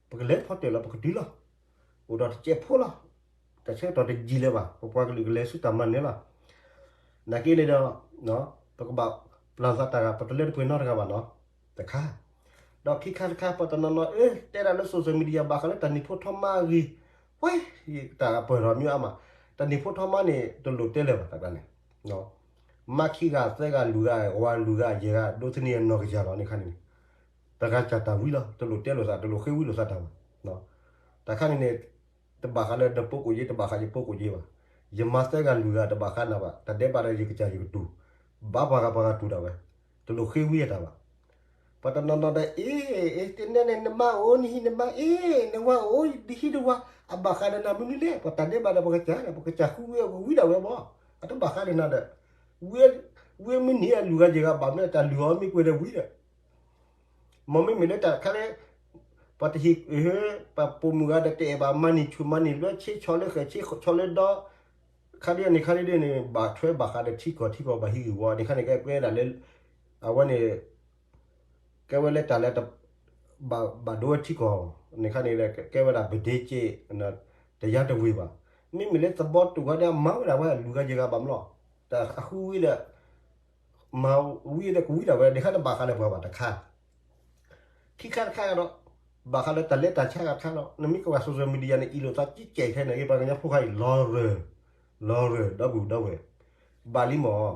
ပကလဲၤဖီတၢၢ်လီၤ ပကတုၤလီၤ, အိၣ်ဒီးတစဲးဖိလီၤ. တၢ်ဆၢကတီၢ်တယံာ်လၢၤဘၣ်, ပပှၤကလုာ်ကလဲၤဆူတၢ်မၤနၢၤလီၤ. နာ်က့န့ၣ်ဒီး ပကဘၣ်ပျၢ်သးတၢ်ဂၤ ပတလၢတပှဲၤနီတဂၤဘၣ်နီၤ, တခါ. ဒီးခံခါတခါ ပှၤတနီၤနီၤ အၢ တဲဒၣ်လၢ social media ဘၣ်ဃးလၢတၢ်နံၤဖိထီမါအဂ့ၢ်, ဝဲ တၢ်ပၢၢ်ထီၣ်မ့ၢ်အါမး, တၢ်နံၤဖိထီမါန့ၣ် တလိၣ်တဲလၢၤဘၣ်တၢ်ကျါန့ၣ် မါခံဂၤသၢဂၤလွံၢ်ဂၤ ဝၤလွံၢ်ဂၤယဲၢ်ဂၤ ဒိးသန့ၤအနီၢ်ကစၢ်လီၤန့ၣ်ခါန့ၣ်, တဂၤစၢ်တၢ်ဝံလီၤ, တလိၣ်တဲလိာ်သး တလိၣ်ဃ့ဝံလိာ်သးတၢ်ဘၣ်. တၢ်ခါန့ၣ်န့ၣ် တဘၣ်ဃးလၢနဖိကိၣ်ယ့ တဘၣ်ဃးယဖိကိၣ်ယ့ဘၣ်. ယမါသၢဂၤလွံၢ်ဂၤတဘၣ်ဃးနၤဘၣ်, တၢ်ဒဲးဘးဒီးယကစၢ်ယကတူၢ်, ဘၣ်ပှၤဂၤပှၤဂၤတူၢ်ဒၣ်ဝဲ, တလိၣ်ဃ့ဝံအတၢ်ဘၣ်. ပှၤတနီၤနီၤဒီး အ့ အ့ တနဲန့ၣ် နမါအိၣ်နဟံၣ်နမါ အ့ နဝၤအိၣ်နဟံၣ်တဝၤ, အဘၣ်ဃးဒီးနၤမနုၤလဲၣ်, ပှၤတၢ်ဒဲးဘးဒီးပှၤကစၢ်ဒီး ပကစၢ်ဃုဝံအကဝံဒၣ်ဝဲဘၣ်, အတဘၣ်ဃးဒီးနၤဒီး ဝံမ့ၢ်န့ၢ်အလွံၢ်ဂၤယဲၢ်ဂၤဘၣ်မ့ၢ် တၢ်လွံၢ်အီၤမ့ၢ်ကွဲးဒီးဝံဒီး မ်မ့မ့ၢ်လၢတၢ်တခါလၢ ပှၤတဟ့ၣ် ပှၤပိာ်မုၣ်ဂၤဒီးတအဲၣ်ဘၣ်မၤန့ၢ်ဆူၣ်မၤန့ၢ်ဘျၢ ဆ့ဆီလၢဃဲၤ ဆ့ဆီလၢဒီ ခါဒ်န့ၣ်ခါဒ်န့ၣ် ဘၣ်ထွဲဘၣ်ဃးဒီးထံကီၢ် ထံကီၢ်ဘၣ်ဟံးဂ့ၢ်ဝီ န့ၣ်ခါန့ၣ် ကဲကဲဒၣ်လၢ အဝဲန့ၣ် ကဲဝဲလၢတၢ်လၢ ဘၣ်ဒိဝဲထံကီၢ် န့ၣ်ခါန့ၣ် ကဲဝဲဒၣ်ပဒ့က့ တယါတဝ့ၤဘၣ်. မ့မ့ၢ်လၢသဘီတူၣ်ခါဒီးမၤဝဲဒၣ်ဝဲလွံၢ်ဂၤယဲၢ်ဂၤဘၣ်မ့ၢ်လီၤ. တၢ်အဃုဝံဒီး မၤဝံဒီးကဝံဒၣ်ဝဲ ဒ်ခါတဘၣ်ဃးလၢပှၤဘၣ်တခါ ခံခါတခါဒီး ဘၣ်ဃးလၢတၢ်လဲၤတၢ်ဆါဂၤတခါဒီး နမ့ၢ်ကဝဲ social media န့ၣ် အံၤလိာ်သးကံကဲးခဲန့ၣ် ပှၤကညီဖိခါအံၤ လီၤရၢၢ် လီၤရၢၢ် ဒီပုၢ်ဒီဝဲၢ် ဘၣ်လံမး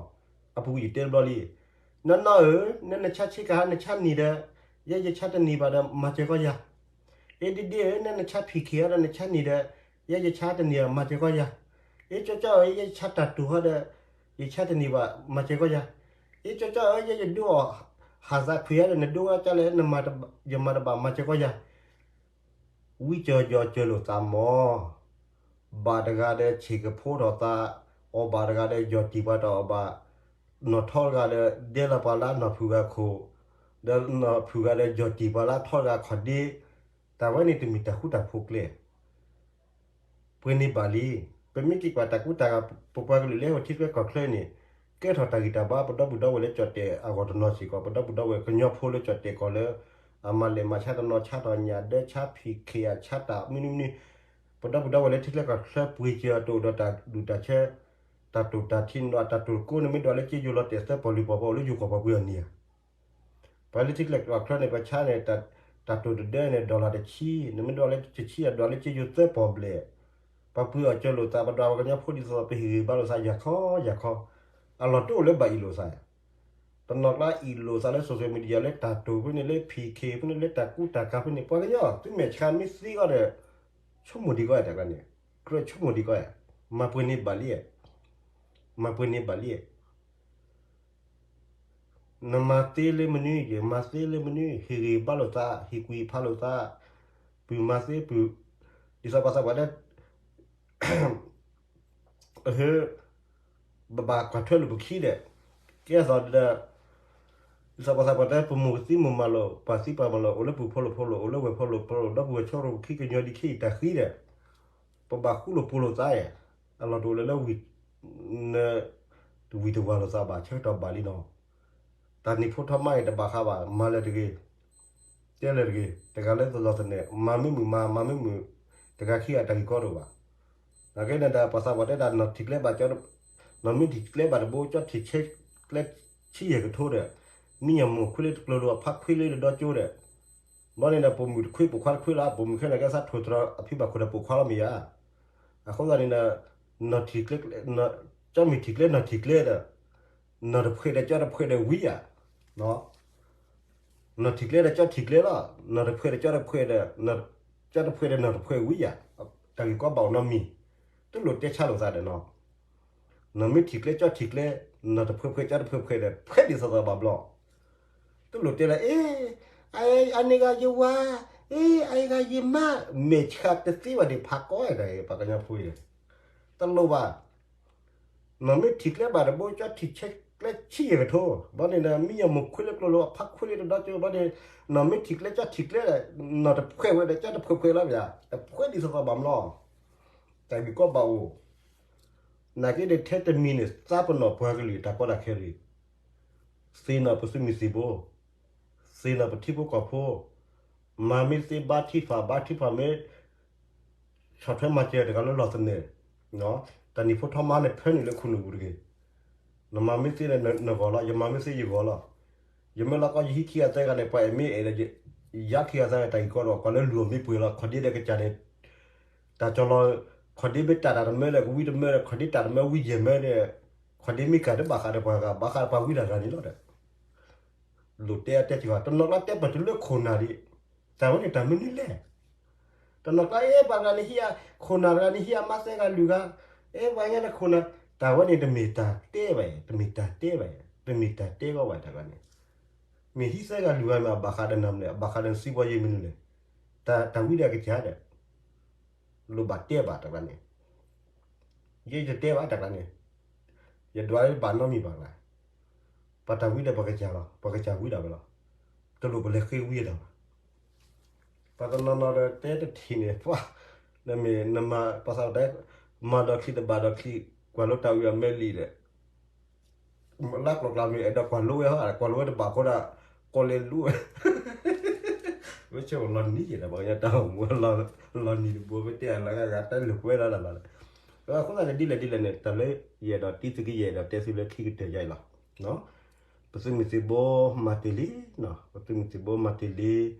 အပူၤကွံာ်ယတဲတဘျီလံ နီၢ်နီၢ်ဧၢ နနဆါဆ့ကၤ နဆါနံၤဒီး ယဲယဆါတနံၤဘၣ်ဒီး မၤစၢၤကီယၤ အ့ဒ့ဒ့ဧၢ နနဆါဖံးခ့ၤဒီး နဆါနံၤဒီး ယဲယဆါတနံၤဘၣ် မၤစၢၤကီယၤ အ့ကၠီကၠီဧၢ ယဲယဆါတၢ်တိၢ်ဟီဒီး ယဆါတနံၤဘၣ် မၤစၢၤကီယၤ အ့ကၠီကၠီဧၢ ယဲယဒိအီၤ ဟးသးခွံးဧါဒီး နဒိဝဲကၠီလဲၣ် ယမၤတဘၣ်မၤစၢၤကီယၤ ဝံကၠီကၠီစၢၤလိာ်သးမး ဘၣ်တဂၤဒီးဆံးကဖိထီၣ်သး အီၣ်ဘၣ်တဂၤဒီးယီၢ်တံၢ်ပှၤတၢ်အီၣ်ဘၣ် နီၢ်ထီတဂၤဒီး ဒဲလီၤပှၤလၢနီၢ်ဖုၣ်ဂၤခိၣ် ဒီးနီၢ်ဖုၣ်ဂၤဒီး ယီၢ်တံၢ်ပှၤလၢထီတဂၤခီၣ်ဒ့ တၢ်ဝဲန့ၣ်တမ့ၢ်တၢ်ဃူတၢ်ဖိးကျဲ ပှဲၤန့ၢ်ဘၣ်လံ. ပမ့ၢ်က့ၤကွၢ်တၢ်ကူတၢ်ကၤ ပပှၤကလုာ်လၢဟဲအိၣ်ထံချၢကီၢ်ချၢန့ၣ် ကဲထီၣ်တၢ်ဂံၢ်တၢ်ဘါ ပဒီပုၢ်ဒီဝဲၢ်လၢကၠီၣ်တဲာ်အဂီၢ်တနီၤစ့ၢ်ကီး ပဒီပုၢ်ဒီဝဲၢ်ကညီဖိလၢကၠီၣ်တဲာ်ကီၢ်လၢ အမၤလဲၢ်မၤဆါတနီၤ ဆါတၢ်ညၣ်ဒၢ ဆါဖံးခ့ၤ အဆါတၢ်မနုၤမနုၤ ပဒီပုၢ်ဒီဝဲၢ်လၢထံချၢကီၢ်ချၢပှ့ၤစၢၤအတအိၣ်ဒီးတၢ်ဒူၣ်တၢ်ဆၢ တၢ်တိာ်တၢ်ထံး တၢ်တိာ်တကိးန့ၣ် မ့ၢ်ဒွးလၢက့ယိၤလီၤတဲာ်သၢပီၢ်လွံၢ်ပီၢ် ပှၤအိၣ်လၢယိၤကီၢ်ပှၤပှ့ၤအီၤန့ၣ်ဧါ ပှၤလၢထံချၢကီၢ်ချၢန့ၣ် ပှၤဆါန့ၣ် တၢ်တိာ်တဒၢန့ၣ် dollar တဆံ နမ့ၢ်ဒွးလၢတဆံ အဒွးလၢက့ယိၤသၢပီၢ်ဘျဲၣ် ပှၤပှ့ၤအီၤစၢၤလိာ်သး ပဒွးပှၤကညီဖိဒ်သိးသိး ပဟ့ၣ်ဂံၢ်ဘါလိာ်သး ယၤခီယၤခီ အလီၢ်တအိၣ်လၢဘၣ်အ့ၣ်လိာ်သး တနီၤကျါအ့ၣ်လိာ်သးလၢ social media လၢတၢ်တိာ်ဖဲန့ၣ် လၢဖံးခ့ၤဖဲန့ၣ် လၢတၢ်ကူတၢ်ကၤဖဲန့ၣ် ပှၤကညီ သုမဲာ်ဆှးမ့ၢ်သ့အီၤဒီး ဆိကမိၣ်ဒံးကီးဧါ တၢ်ကျါန့ၣ် ကြၢးဆိကမိၣ်ဒံးကီးဧါ မၤပှဲၤန့ၢ်ဘၣ်လံ မၤပှဲၤန့ၢ်ဘၣ်လံ နမၤသ့လၢမနုၤ ယမၤသ့လၢမနုၤ ဟ့ၣ်ဂံၢ်ဘါလိာ်သး ဟ့ၣ်ကူၣ်ဖးလိာ်သး ပုၢ်မၤသ့ပုၢ် ဒ်သိးပှၤသးပှၢ်တဲ ဘၣ်ကွၢ်ထွဲလိာ်ပခံဒီး ကဲသိးဒီး ဒ်သိးပှၤသးပှၢ်တဲ ပမိၢ်သံမိၢ်မၤလိာ် ပၢ်သံပၢ်မၤလိာ် အိၣ်လၢပုၢ်ဖိလိာ်ဖိလိာ် အိၣ်လၢဝဲၢ်ဖိလိာ်ဖိလိာ် ဒီပုၢ်ဝဲၢ်ဆိရိၤပခံကညီဒ်ခံအံၤတၢ်ဃံဒီး ပဘၣ်ဃူလိာ်ဖိးလိာ်သး အလီၢ်တအိၣ်လၢၤလၢ တဝံၤတဝၢ်လိာ်သးဘၣ် ဆၢကတီၢ်ဘၣ်လံနီၤ တၢ်နံၤဖိထီမါအံၤတဘၣ်ဃးဘၣ် မၤလၢၤတဂ့ၤ တဲလၢၤတဂ့ၤ တဂၤလၢသလီၢ်သနၢၣ် မၤမ့ၢ်မုာ်မၤ မၤမ့ၢ်မုာ် တဂၤခံဂၤတၢ်ဂ့ၢ်ကီတအိၣ်ဘၣ် နာ်က့န့ၣ်ဒီး ပှၤသးပှၢ်တဲတၢ်နီၢ်ထံၣ်ကျဲဘၣ် နီၢ်မ့ၢ်ထံၣ်ကျဲဘၣ်တဘိ ကၠီထံၣ်ကျဲဆံယဲၢ်ကထိဒီး မံညီၣ်မိၢ်ခွ့လၢတကျိၤလိၤ အဖါခွ့လၢတဒီကၠိဒီး ဘီန့ၣ်ဒီး ပိာ်မုၣ်တခွ့ပိာ်ခွါတခွ့လီၤ ပိာ်မုၣ်ခဲလၢာ်ကဲသးထိၣ်သတြီၤ အဖံဘၣ်ခိၣ်ဒီးပိာ်ခွါလီၤမ့ၢ်ဧါ အဃိသတးန့ၣ်ဒီး နီၢ်ထံၣ်ကျဲ ကၠီမ့ၢ်ထံၣ်ကျဲနီၢ်ထံၣ်ကျဲဒီး နီၢ်တဖှဲးဒီးကၠီတဖှဲးဒီးဝံဧါ နီၢ်ထံၣ်ကျဲဒီးကၠီထံၣ်ကျဲလီၤ နီၢ်တဖှဲးဒီးကၠီတဖှဲးဒီး ကၠီတဖှဲးဒီးနီၢ်တဖှဲးဝံဧါ တၢ်ဂ့ၢ်ကီဘၣ်အိၣ်နီတမံၤ တလိၣ်တဲဆါလိာ်သးဒီးနီၤ နီၢ်မ့ၢ်ထံၣ်ကျဲကၠီထံၣ်ကျဲ နီၢ်တဖှဲးဖှဲး ကၠီတဖှဲးဖှဲးဒီး ဖှဲးဒ်သိးသိးဘၣ်ဘျီ တလိၣ်တဲလၢ အ့ အန့ၣ်ဂၤယဝၤ အ့ အအံၤဂၤယမါ မဲာ်ဆှးတသ့ဘၣ်ဒံးဖးကီဒၣ် ပှၤကညီဖိအံၤ တလိၣ်ဘၣ် နီၢ်မ့ၢ်ထံၣ်ကျဲဘၣ်တဘိ ကၠီထံၣ်ကျဲဆံယဲၢ်ကထိ ဘီန့ၣ်ဒီး မံညီၣ်မိၢ်ခွ့လၢကျိၤလိၤ အဖါခွ့လၢတဒီကၠိ ဘီန့ၣ် နီၢ်မ့ၢ်ထံၣ်ကျဲကၠီထံၣ်ကျဲ နီၢ်တဖှဲးဝဲဒီး ကၠီတဖှဲးဖှဲးလီၤ တဖှဲးဒ်သိးသိးဘၣ်မၢ်လီၤ တၢ်ဂ့ၢ်ကီဘၣ်အိၣ် နာ်က့ဒီး ထဲတမံၤန့ၣ် သးပနီၣ်ပှၤကလုာ်တၢ်ကီတၢ်ခဲလံ သ့ၣ်နီၣ်ပသုးမုၢ်သံၣ်ဘိ သ့ၣ်နီၣ်ပထံဖိကီၢ်ဖိ မၤမ့ၢ်သ့ဘါထုကဖၣ် ဘါထုကဖၣ်မ့ၢ် ဆီၣ်ထွဲမၤစၢၤတဂၤလၢလီၢ်သနၢၣ် တၢ်နံၣ်ဖိထီမါန့ၣ် ဖၢနုာ်လၢခိၣ်နူာ်ပူၤတဂ့ၤ. နမၤမ့ၢ်သ့န့ၣ် နဂီၢ်လီၤ, ယမၤမ့ၢ်သ့ယဂီၢ်လီၤ. ယမ့ၢ်လီၤကီယဟံးခံဂၤသၢဂၤန့ၣ် ပှၤအဲၣ်မ့ၢ်အဲၣ်ဒီး ယါခံဂၤသၢဂၤတၢ်ဂ့ၢ်ကီဒီး ပှၤလၢလူၤအီၤမ့ၢ်ပှဲၤလီၤ. ခီၣ်ဒ့ဒီးကစၢ်န့ၣ် တၢ်ကၠီလီၤ, ခီၣ်ဒ့မ့ၢ်တၢ်တၢ်တမၢဒီး ကဝံတမၢဒီး ခီၣ်ဒ့တၢ်တမၢဝံယဲၢ်မၢဒီး ခီၣ်ဒ့မ့ၢ်ကၤတဘၣ်ဃးဒီးပှၤဂၤ ဘၣ်ဃးဒီးပှၤဝံတၢ်ဂၤန့ၣ်လီၤဒီး လိၣ်တဲအတဲစ့ၢ်ကီး တနီၤကျါတဲပတုၤလၢခိၣ်နၢ်ဒံး, တၢ်ဝဲန့ၣ်တၢ်မနုၤလဲၣ်. တနီၤကျါ အဲ ပှၤတဂၤန့ၣ်ဟံးအ ခိၣ်နၢ်တဂၤန့ၣ် ဟံးအမါသၢဂၤလွံၢ်ဂၤ, အဲ ပှၤညါန့ၣ်ခိၣ်နၢ်, တၢ်ဝဲန့ၣ်တမ့ၢ်တၢ်တဲဘၣ်, တမ့ၢ်တၢ်တဲဘၣ်, တမ့ၢ်တၢ်တဲဘၣ်ဝဲတၢ်ဂၤန့ၣ်, မ့ၢ်ဟံးသၢဂၤလွံၢ်ဂၤမ့ၢ်အဘၣ်ဃးဒီးနၤမနုၤလဲၣ်, အဘၣ်ဃးဒီးနစံးပှၤယဲၢ်မနုၤလဲၣ်, တၢ်ဝံဒီးကစၢ်ဒီး လိၣ်ဘၣ်တဲဘၣ်တၢ်ကျါန့ၣ်, ယဲယတဲဘၣ်တၢ်ကျါန့ၣ်, ယဒွးဘၣ်နီတမံၤဘၣ်ကျါ, ပှၤတၢ်ဝံဒီးပှၤကစၢ်လီၤ, ပှၤကစၢ်ဝံဒၣ်ဝဲလီၤ, တလိၣ်ပလဲၤဃ့ဝံဒၣ်ဘၣ်. ပှၤတနီၤနီၤဒီးတဲတထံၣ်န့ၣ် ပှၤ, နမ့ၢ်နမၤပှၤသးတဲ, မၤဒီးချံတဘၣ်ဒီးချံ, ကွၢ်လိတၢ်အုးအမဲာ်လံဒီး လၢကျိၤကျါမ့ၢ်အဲၣ်ဒိးကွၢ်လိဝဲဟီ, ကွၢ်လိဝဲတဘၣ်အဃိဒီး ကိးလဲၤလူဝဲ, မ့ၢ်ဆၢလီၤနံၤယဲဒီး ပှၤကညီတၢ်အိၣ်မူလီၤနံၤတဘိ မ့ၢ်တဲအလၢဂၤဂၤတၢ်လၢကွဲလီၤလီၤလီၤ. အဃိသတးန့ၣ် ဒ်လဲၣ်ဒ်လဲၣ်န့ၣ် တၢ်လၢယအဲၣ်ဒိးတံသုးက့ယဲၢ်ဒီးတဲသုလၢခံကတၢၢ်ယါအံၤလီၤ. ပသုးမုၢ်သံၣ်ဘိမၤတ့ၢ်လံ, ပသုးမုၢ်သံၣ်ဘိမၤတ့ၢ်လံ,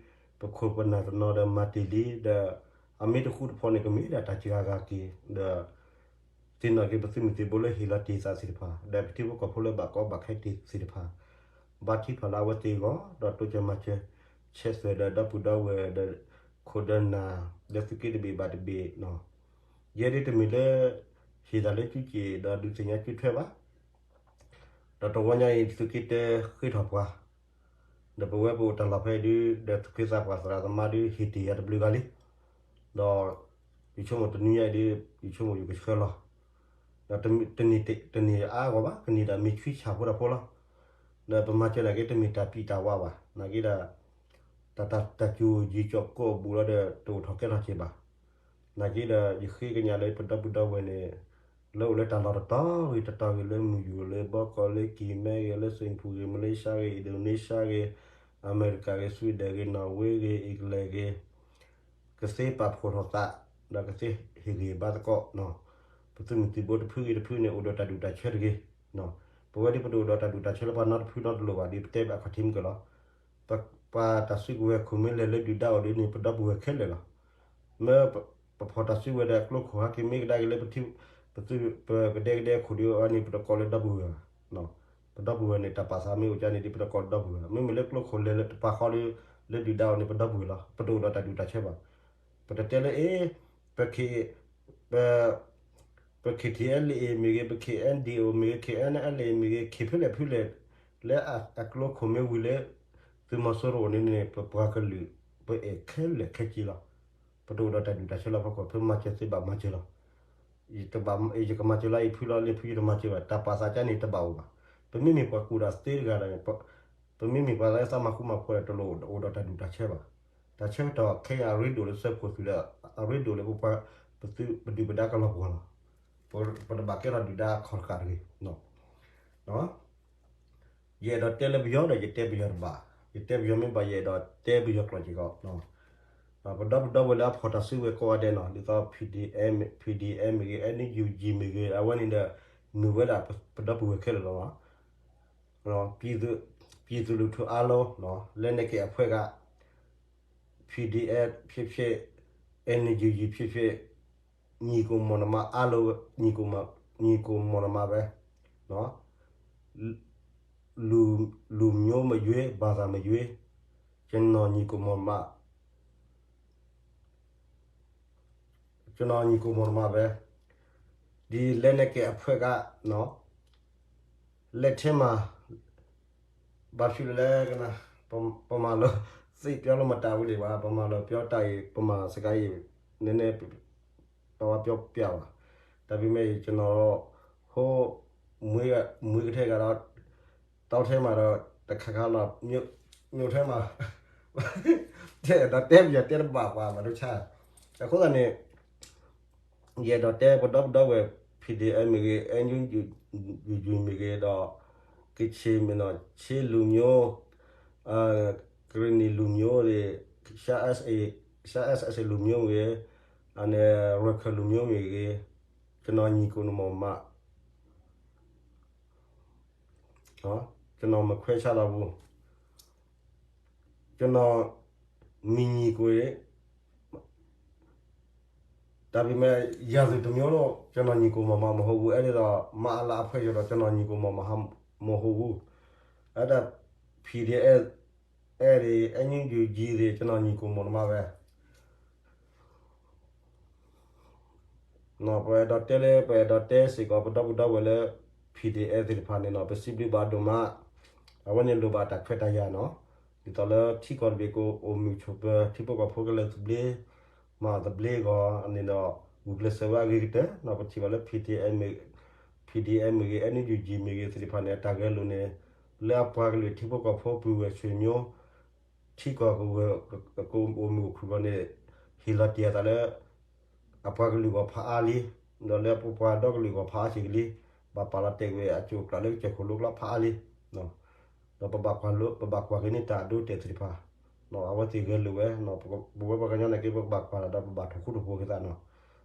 ပခိၣ်ပနၢ်တနီၤဒီးမၤတ့ၢ်လံ, ဒီးအမ့ၢ်တဃူတဖိးန့ၣ် ကမ့ၢ်ဒၣ်တၢ်စှၤဂၤက့ၤ, ဒီး သ့ၣ်နီၣ်က့ၤပသုးမုၢ်သံၣ်ဘိလၢဟ့ၣ်လီၤတ့ၢ်သးသ့ၣ်တဖၣ်, ဒီးပထံဖိကီၢ်ဖိလၢဘၣ်ကီဘၣ်ခဲတ့ၢ်သ့ၣ်တဖၣ်, ဘါထုကဖၣ်လၢအဝဲသ့ၣ်အဂီၢ်, ဒီးတိစၢၤမၤစၢၤ, ဆဲးသွဲၣ်ဒီးဒီပုၢ်ဒီဝဲၢ်ဒီး ခိၣ်ဒီးနၢ်, ဒီးသုးက့တဘ့ၣ်ဘၣ်တဘ့ၣ်, ယဲဒၣ်တမ့ၢ်လၢ ဟ့ၣ်သးလၢကၠူက့ၣ်ဒီးဒုးသ့ၣ်ညါကၠူထွဲဘၣ်, ဒီးတဝီညါအံၤသုးက့တၢဃ့ထီၣ်ပှၤ, ဒီးပဝဲပအိၣ်တၢ်လီၢ်ဖဲအံၤဒုး ဒီးသူၣ်က့သးပှၢ်သရၣ်သမါဒုး ဟ့ၣ်တ့ၢ်ယၤတဘျုးဂၤလံ, ဒီး ယဆိကမိၣ်တနွံညါအံၤဒုး ယဆိကမိၣ်ယကဆှၢလီၤ, ဒီးတနံၣ်အါဂီၢ်ဘၣ် ကနံၣ်ဒီးမ့ၢ်ဆံဆၣ်ဖိတၢ်ဖိလီၤ, ဒီးပမၤစၢၤနာ်က့တမ့ၢ်တၢ်ပျံၤတၢ်ဝါဘၣ်, နာ်က့ဒီး တၢ် တၢ်စူၤယံၤကၠီၣ်ကိးအဘူးလီၤဒီး တအိၣ်ထီၣ်ကဲထီၣ်က့ၤဘၣ်, နာ်က့ဒီး ယဃ့ကညးလၢပဒီပုၢ်ဒီဝဲၢ်န့ၣ် လၢအိၣ်လၢတၢ်လီၢ်တတီၤဂ့ၤတတီၤဂ့ၤ လၢမုၢ်ယူၤလၢဘီကီၢ်လၢကံၢ်မဲဂ့ၤ လၢစ့ၣ်ပူၤဂ့ၤ မလ့ၡါဂ့ၤ အံၣ်ဒိၣ်န့ၡါဂ့ၤ အမဲရကၤဂ့ၤ ဆွံဒဲးဂ့ၤ နီၣ်ဝ့ဂ့ၤ အ့ကလဲၣ်ဂ့ၤ ကသ့ပာ်ဖှိၣ်ထီၣ်သး ဒီးကသ့ဟ့ၣ်ဂံၢ်ဘါသကိး, ပသုးမုၢ်သံၣ်ဘိတဖုဂ့ၤတဖုန့ၣ် အိၣ်ဒီးတၢ်ဒူၣ်တၢ်ဆၢတဂ့ၤ, ပဝဲဒ်ပတအိၣ်ဒီးတၢ်ဒူၣ်တၢ်ဆၢလၢပှၤနီတဖုနီတလိၤဘၣ် ဒ်ပတဲအခီၣ်ထံးမုၢ်ကလီၤ, ပှၤတၢ်စုကဝဲၤခိၣ်မ့ၢ်လဲၤလၢဒုၣ်ဒါအိၣ်ဒ်န့ၣ် ပဒီပုၢ်ဝဲၢ်ခဲလၢာ်လီၤ, မ့ၢ်ပဖီၣ်တၢ်စုကဝဲၤဒီးကျိခိၣ်ဟဲက့ၤမ့ၢ်ကဒါက့ၤလၢပထံ, ပသုးပကဒဲကဒဲခိၣ်ဒ်အံၤန့ၣ် ပတကိးလၢဒီပုၢ်ဝဲၢ်ဘၣ်, ပဒီပုၢ်ဝဲၢ်န့ၣ် တၢ်ပာ်သးမ့ၢ်အိၣ်ကန့ၣ်ဒ်ပတကိးဒီပုၢ်ဝဲၢ်ဘၣ်, မ့မ့ၢ်လၢကျိခိၣ်လဲၤလၢတပာ်ဃီလၢ, လၢဒုၣ်ဒါအိၣ်န့ၣ် ပဒီပုၢ်ဝဲၢ်လီၤ, ပတအိၣ်ဒီးတၢ်ဒူၣ်တၢ်ဆၢဘၣ်, ပတတဲလၢအ့, ပ ပ KTLA မ့ၢ်ဂ့ၤ ပ KNDO မ့ၢ်ဂ့ၤ KNLA မ့ၢ်ဂ့ၤ ခ့ဖဲလဲၣ်ဖုလဲၣ်, လၢအကျိခိၣ်မ့ၢ်ဝံၤလၢ သုးမီၤစိရိၤန့ၣ်န့ၣ် ပပှၤကလုာ် ပအဲၣ်ခဲလၢာ်ခဲဆ့လီၤ, ပတအိၣ်ဒီးတၢ်ဒူၣ်တၢ်ဆၢလီၤဖီခိၣ် ဖဲမၤစၢၤသ့ဘၣ်မၤစၢၤလီၤ, ယကမၤစၢၤလီၤအံၤဖုလီၤလၢဖုယတမၤစၢၤဘၣ် တၢ်ပာ်သးကန့ၣ်တဘၣ်အိၣ်ဘၣ်, ပမ့မ့ၢ်ပှၤကူၣ်တၢ်သ့တဂၤဒီး ပမ့မ့ၢ်ပှၤလၢသးမၤဃူမၤဖိးဒီးတလိၣ်အိၣ်ဒီးတၢ်ဒူၣ်တၢ်ဆၢဘၣ်, တၢ်ဆၢကတီၢ်ခဲအံၤအရ့ဒိၣ်လၢစၢဖှိၣ်သုးဒီး အရ့ဒိၣ်လၢပပှၤ ပသုးပဒုၣ်ပဒါကလီၤပှီၢ်လီၤ, ပတဘၣ်ကဲထီၣ်ဒုၣ်ဒါအခီၣ်တဃာ်တဂ့ၤ, ယအဲၣ်ဒိးတဲလၢပယီၤဒီးယတဲပယီၤတဘၣ်, ယတဲပယီၤမ့ၢ်ဘၣ်ယအဲၣ်ဒိးတဲပယီၤကျိာ်စ့ၢ်ကီး, ပဒီပုၢ်ဒီဝဲၢ်လၢအဖီၣ်တၢ်စုကဝဲၤကိးဂၤဒဲးနီၤ ဒ်သိး PDF မ့ၢ်ဂ့ၤ NUG မ့ၢ်ဂ့ၤ အဝဲန့ၣ်ဒီး မ့ၢ်ဝဲဒၣ်ပဒီပုၢ်ဝဲၢ်ခဲလၢာ်လီၤ. ပြည်သူလူထုအားလုံး လက်နက်ကိုင်အဖွဲ့က PDF ဖြစ်ဖြစ် NUG ဖြစ်ဖြစ် ညီကိုမောင်နှမ အားလုံး ညီကိုမ- ညီကိုမောင်နှမပဲနော် လူ- လူမျိုးမရွေး ဘာသာမရွေး ကျွန်တော်ညီကိုမောင်နှမ ကျွန်တော်ညီကိုမောင်နှမပဲ ဒီလက်နက်ကိုင်အဖွဲ့ကနော် လက်ထဲမှာ ဘာဖြစ်လို့လဲကန ပ- ပမၤလီၤ သိပ်ပြောလို့မတတ်ဘူးလေပါ ပမၤလီၤပြောတတ်ရင် ပမၤစကားရင် နည်းနည်း ပါဝါပြောပြပါ ဒါပေမဲ့ကျွန်တော်တော့ ဟို မွေးက- မွေးကထဲကတော့ တောထဲမှာတော့ တစ်ခါခါတော့ မြို့- မြို့ထဲမှာ တဲတော့တဲပြတဲတဘၣ်ကွာ မတို့ချာ အဃိသတးန့ၣ် ယအဲၣ်ဒိးတဲပဒီပုၢ်ဒီဝဲၢ် PDF မ့ၢ်ဂ့ၤ NUG မ့ၢ်ဂ့ၤဒီး ကချင်မ့ၢ်နော် ချင်းလူမျိုး ကရင်နီလူမျိုးတွေ ရှမ်း SSA ရှမ်း SSA လူမျိုးမ့ၢ်ဂ့ၤ အန့ၣ် ရခိုင်လူမျိုးမ့ၢ်ဂ့ၤ ကျွန်တော်ညီကိုနော်မမ ကျွန်တော်မခွဲခြားတော့ဘူး ကျွန်တော် မညီကို ဒါပေမဲ့ ရာဇဝင်တစ်မျိုးတော့ ကျွန်တော်ညီကိုမမမဟုတ်ဘူး အဲ့ဒီတော့ မအလအဖွဲ့ကျော်တော့ ကျွန်တော်ညီကိုမမမဟုတ်ဘူး အဲ့ဒါ PDF အဲ့ဒီ NUG တွေ ကျွန်တော်ညီကိုမောင်နှမပဲ နော် ပအဲၣ်ဒိးတဲလၢ ပအဲၣ်ဒိးတဲစ့ၢ်ကီး ပဒီပုၢ်ဒီဝဲၢ်လၢ PDF သ့ၣ်တဖၣ်န့ၣ်နီၤ ပစံးဘျုးဘၣ်ဒိၣ်မး အဝဲန့ၣ်လိၣ်ဘၣ်တၢ်ခွဲးတၢ်ယာ်နီၤ ဒ်သိးလၢထံကီၢ်တဘ့ၣ်ကအိၣ်မုာ်ဆိးပၢၤ ထံဖိကီၢ်ဖိကလဲၤသဘျ့ မၤသဘျ့အဂီၢ်န့ၣ်ဒီး ဂုာ်ကျဲးစၢးဝဲအဂ့ၤကတၢၢ်နီၤ ပထံၣ်ဘၣ်လၢ PDF မ့ၢ်ဂ့ၤ NUG မ့ၢ်ဂ့ၤသ့ၣ်တဖၣ်န့ၣ် အတၢ်ဂဲၤလိာ်န့ၣ် လၢအပှၤကလုာ်ထံဖိကီၢ်ဖိပုၢ်ဝဲၢ်ဆွေမျိုး ထံကီၢ်ကဝဲၢ် ကအိၣ်မုာ်အိၣ်ခုၣ်ဘီန့ၣ် ဟ့ၣ်လီၤတ့ၢ်အသးလၢ အပှၤကလုာ်ဂီၢ်ဖးအါလံ, ဒီးလၢပပှၤဒီကလုာ်ဂီၢ်ဖးအါစ့ၢ်ကီးလံ, ဘၣ်ပာ်လီၤတဲာ်ကွံာ်အကၠိၣ်ကျးလၢကစၢၢ်ခိၣ်လိကျါဖးအါလံ, ဒီးပဘၣ်ကွၢ်လိ ပဘၣ်ကွၢ်က့ၤန့ၢ်တၢ်အဒိအတဲာ်သ့ၣ်တဖၣ်, အဝဲသ့ၣ်ဂဲၤလိာ်ဝဲ, ပဝဲပှၤကညီန့ၣ်က့ ပကဘၣ်ကွၢ်လီၤဒီးပဘၣ်ထိၣ်ဃူထိၣ်ဖိးက့ၤသးနီၤ,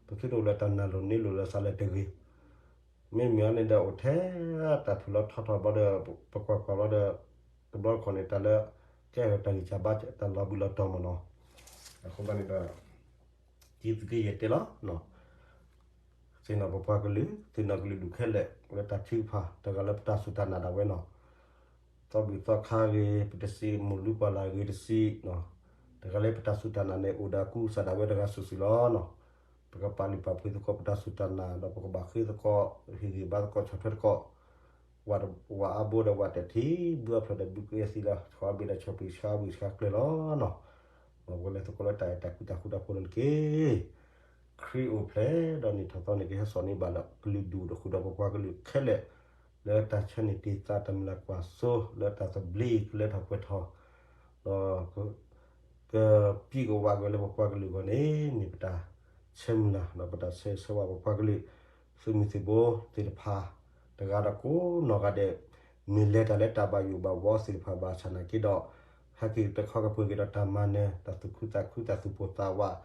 ပသုတအိၣ်လၢတၢ်နာ်လိၤန့ၢ်လိၤလၢသးလၢတဂ့ၤ မ့မ့ၢ်အီၤန့ၣ်ဒီးအိၣ်ထဲတၢ်ထူၣ်လီၤထီထီၣ်ဘျီဒီး ပကွၢ်ကွၢ်ဘျီဒီး တဘျီတခီၣ်န့ၣ် တၢ်လၢ ကဲထီၣ်တၢ်ဂံၢ်စၢ်ဘါစၢ်တၢ်လီၤဘှံးလီၤတီၤမ့ၢ်နီၤ, အဃိသတးန့ၣ်ဒီး ဒ်သုးက့ယဲၢ်တဲလီၤ သ့ၣ်နီၣ်ပပှၤကလုာ် သ့ၣ်နီၣ်ကလုာ်ဒူၣ်ခဲလၢာ် လၢတၢ်ထုကဖၣ် တဂၤလၢပတၢ်စူၢ်တၢ်နာ်ဒၣ်ဝဲနီၤ, သီဘူၣ်သီခါဂ့ၤ ပတစံး မိၢ်လူပှၢ်လၢ်ဂ့ၤတစံး, တဂၤလၢပတၢ်စူၢ်တၢ်နာ်န့ၣ် အိၣ်ဒီးအကူအကစၢ်ဒၣ်ဝဲတဂၤစုာ်စုာ်လီၤနီၤ, ပကပာ်လုၢ်ပာ်ပှ့ၤသကိးပတၢ်စူၢ်တၢ်နာ် ဒီးပကဘၣ်ဃ့သကိး ဟ့ၣ်ဂံၢ်ဘါသကိးဆီၣ်ထွဲသကိး ဝၤတ ဝၤအါဘိဒီးဝၤတထံၣ် ဘုအဖျၢၣ်ဒီးဘုကယဲၢ်သံလီၤ ဆီအဘ့ၣ်ဒီးဆီၣ်ပှံၤဆှါဝံၤဆှါကျၢၤလီၤနီၤ, ပဝဲလဲၤသကိးလၢတၢ်အဲၣ်တၢ်ကွံတၢ်ဃူတၢ်ဖိးန့ၣ်တက့ၢ်. ခရံာ်အိၣ်ဖျဲၣ်ဒီးနံၣ်ထီၣ်သီန့ၣ်ကဟဲစိာ်န့ၢ်ဘၣ်ဒီးကလုာ်ဒူၣ်ဒီးဃုာ်ဒီးပပှၤကလုာ်ခဲလၢာ် လၢတၢ်ဆၢန့ၢ်တ့ၢ်သးတၢ်မုၢ်လၢ်ကွၢ်စိ လၢတၢ်သဘျ့ကလၢထီၣ်ပှဲၤထီၣ် ဒီး ကပံကဝးကွံာ်လၢပပှၤကလုာ်အဂီၢ်န့ၣ် မ့ၢ်ပတၢ်ဆၢမုၢ်လၢ် ဒီးပတၢ်ဆၢဂ့ၤဆၢဝါပပှၤကလုာ် သုးမုၢ်သံၣ်ဘိသ့ၣ်တဖၣ် တဂၤဒီးကိးနီၢ်ဂၤဒဲး မ့ၢ်လဲၤတၢ်လၢတၢ်ဘၣ်ယိၣ်ဘၣ်ဘှီသ့ၣ်တဖၣ်ဘၣ်ဆၣ်နာ်က့ဒီး ဟဲက့ၤတခီကပှဲၤက့ၤဒီးတၢ်မၤနၢၤ တၢ်သူၣ်ခုသးခု တၢ်သူၣ်ပိၢ်သးဝး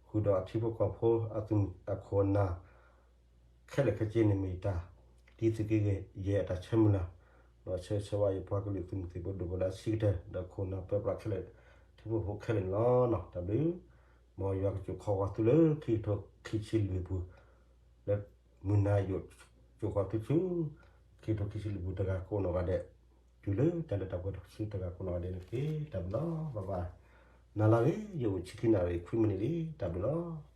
ဃုာ်ဒီးအထံဖိကီၢ်ဖိ အသူၣ်အခိၣ်အနၢ် ခဲလၢာ်ခဲဆ့န့ၣ်မ့ၢ်ယတၢ် ဒ်သုးက့ယဲၢ်အတၢ်ဆၢမုၢ်လၢ် ဒီးဆၢဂ့ၤဆၢဝါယပှၤကလုာ်သုးမုၢ်သံၣ်ဘိဒိၣ်ပှၤလၢအဆံးကတၢၢ် ဒီးခိၣ်နၢ်ပၢပြးခဲလၢာ် ထံဖိကီၢ်ဖိခဲလၢာ်န့ၣ်လီၤ. တၢ်ဘျုး မ်ယွၤကစိာ်ခီဂီၤသုလၢခံကထိခံဆံလွံၢ်ပူၤ လၢမုၢ်နၤယိာ် စိာ်ခီသုဆူ ခံကထိခံဆံလွံၢ်ပူၤတဂၤကိးနီၢ်ဂၤဒဲး တုၤလၢတၢ်လၢတၢ်ပှဲၤထီၣ်ဆူတဂၤကိးနီၢ်ဂၤဒဲးန့ၣ်တက့ၢ်. တၢ်ဘျုးလီၤ. ဘၣ်ဘၣ်. နၤလၢအဂ့ၤ ယအိၣ်ဆံခံနၣ်ရံၣ်ခွံမံးနံးလံ. တၢ်ဘျုးလီၤ.